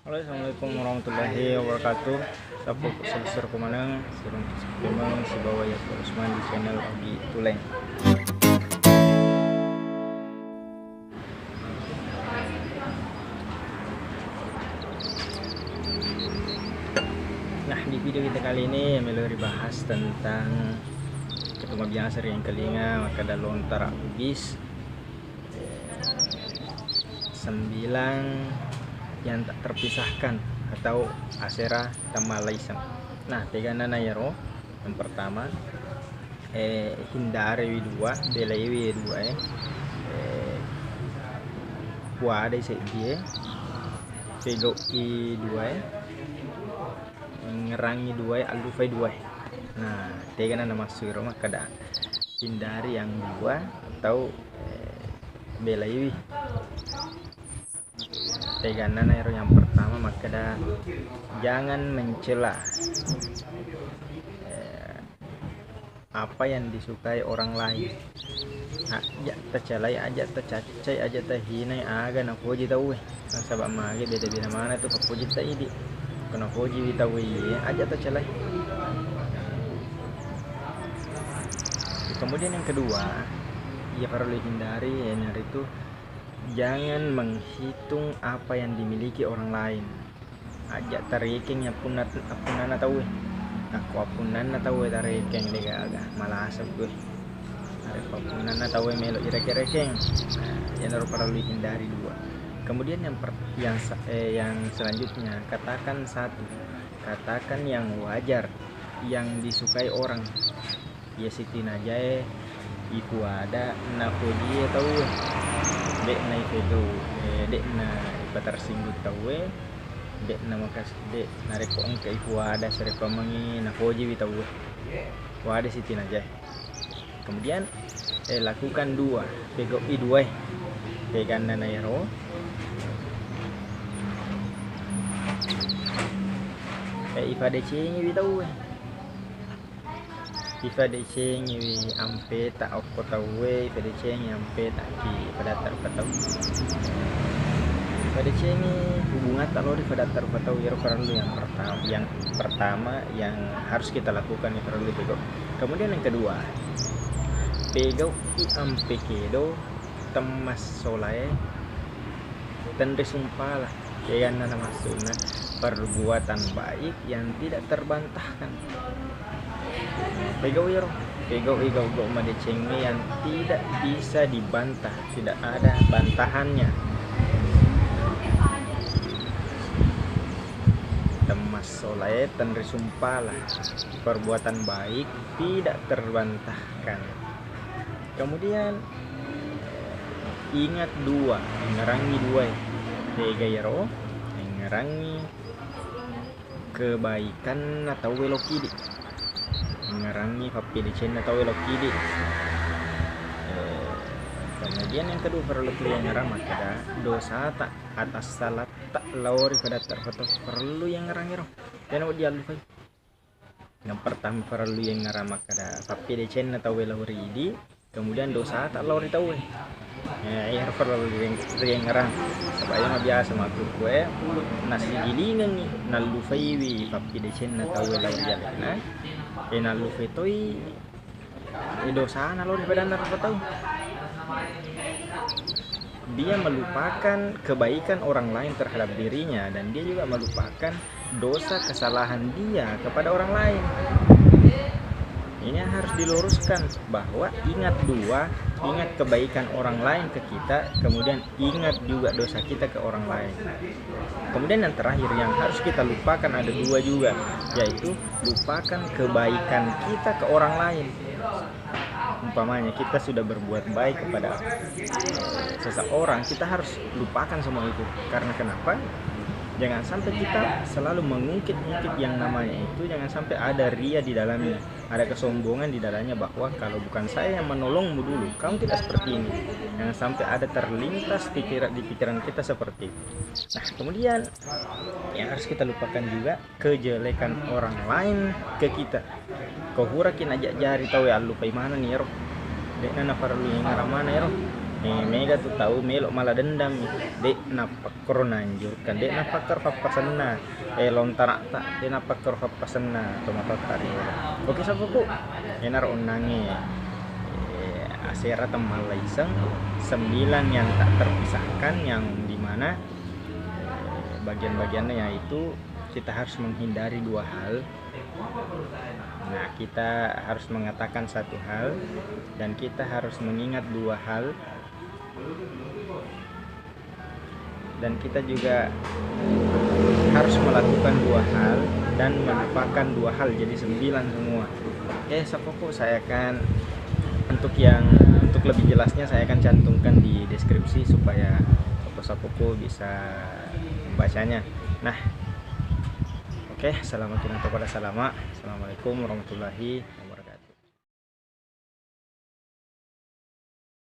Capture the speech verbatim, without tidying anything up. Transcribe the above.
Halo, assalamualaikum warahmatullahi wabarakatuh. Sappo ku selesser ku maneng, sirung memang sibawa ya Usman di channel Ogi Tuleng. Nah, di video kita kali ini melo ribahas tentang ketunga biasa ri engkalinga makkeda lontara Bugis, sembilang yang tak terpisahkan atau asera tamalaiseng. Nah, tegana na yero, yang pertama, eh, hindariwi dua, belaiwi dua, eh. Eh, puadai seddie, pegau'i dua, eh. Ngerangi dua, eh, allufai dua, eh. Nah, tegana namassu iro makkeda hindari yang dua atau, eh, belaiwi. Tegana na ero yang pertama makkeda jangan mencela, eh, apa yang disukai orang lain. Aja tacalai, aja tacaccai, aja tahinai aga napoji tauwe. Nasaba mage beda-beda mana tu kapoji ta idi. Ko napojiwi tauwe iye, aja tacalai. Kemudian yang kedua, iya parellu hindari, iyanaritu jangan menghitung apa yang dimiliki orang lain. Aja tarekeng appunna, appunnanna tauwe. Nakko appunnanna tauwe tarekeng, de gaga, malasa gue. Narekko appunnanna tauwe melo ireke-rekeng, nah, iyanaro parellu hindari dua. Kemudian yang per-, yang sa-, eh, yang selanjutnya, katakan satu. Katakan yang wajar, yang disukai orang. Iya sitinajae ipuada napojie tauwe. De'na ipegau, eh, de'na ipatersinggung tauwe, de'na makas-, de' narekko engka ipuada sarekkoammengngi napojiwi tauwe. Puada sitinajae. Kemudian, eh, lakukan dua, pegau'i duae. Peganna naero, eh, ifadecengiwi tauwe. Ifadecengiwi ampeta okko tauwe, ifadecengi ampeta ki padatta rupa tau. Ifadecengi hubungatta lao ri padatta rupa tau, iyaro parellu yang pertama, yang pertama yang harus kita lakukan, yang parellu pegau. Kemudian yang kedua, pegau'i ampe kedo temmassolae tenri sumpala. Keganna namassu'na perbuatan baik yang tidak terbantahkan. Pegau iyaro, pegau'i gau-gau madecengnge yang tidak bisa dibantah, tidak ada bantahannya. Temmassolae tenri sumpala, perbuatan baik tidak terbantahkan. Kemudian, ingat dua, engngerangngi duae. Tega iyaro? Engngerangngi kebaikanna tauwe lokidi. Engngerangngi pappedecenna tauwe lokidi. Eh, kemudian yang kedua parellu tu engngerang makkeda dosata atas salatta lao ri padatta rupa tau, parellu engngerang ero. Tena wedding allufai. Yang pertama parellu engngerang makkeda pappedecenna tauwe lao ri idi, kemudian dosata lao ri tauwe. Eh, iyaro parellu rieng-, riengngerang. Saba iya mabiasa makkukkue, nassigilingengngi, nallufaiwi pappedecenna tauwe lao ri alena, eh, nallufai toi, eh, dosana lao ri padanna rupa tau. Dia melupakan kebaikan orang lain terhadap dirinya dan dia juga melupakan dosa kesalahan dia kepada orang lain. Ini yang harus diluruskan, bahwa ingat dua, ingat kebaikan orang lain ke kita, kemudian ingat juga dosa kita ke orang lain. Kemudian yang terakhir yang harus kita lupakan ada dua juga, yaitu lupakan kebaikan kita ke orang lain. Umpamanya kita sudah berbuat baik kepada seseorang, kita harus lupakan semua itu. Karena kenapa? Jangan sampai kita selalu mengungkit-ungkit yang namanya itu, jangan sampai ada ria di dalamnya, ada kesombongan di dalamnya, bahwa kalau bukan saya yang menolongmu dulu, kamu tidak seperti ini. Jangan sampai ada terlintas pikiran, di pikiran kita seperti itu. Nah, kemudian yang harus kita lupakan juga, kejelekan orang lain ke kita. Ko huraki najajari tauwe, allupai manenni ero. De'na naparellu engngerang maneng ero. Eh, mega tu tau melo mala dendam, de' napakkoro naanjurkan, de' napakkoro pappasenna, eh, lontara'ta, de' napakkoro pappasenna tomatoatta riolo. Oke, sapuku, enaro onnangnge, eh, asera temmallaiseng, sembilan yang tak terpisahkan, yang dimana, eh, bagian-bagiannya yaitu kita harus menghindari dua hal. Nah, kita harus mengatakan satu hal dan kita harus mengingat dua hal, dan kita juga harus melakukan dua hal dan melupakan dua hal, jadi sembilan semua. Oke, sapuku, saya akan, untuk yang, untuk lebih jelasnya saya akan cantumkan di deskripsi supaya sapuku-sapuku bisa membacanya. Nah, oke, selamat pada salama. Assalamualaikum warahmatullahi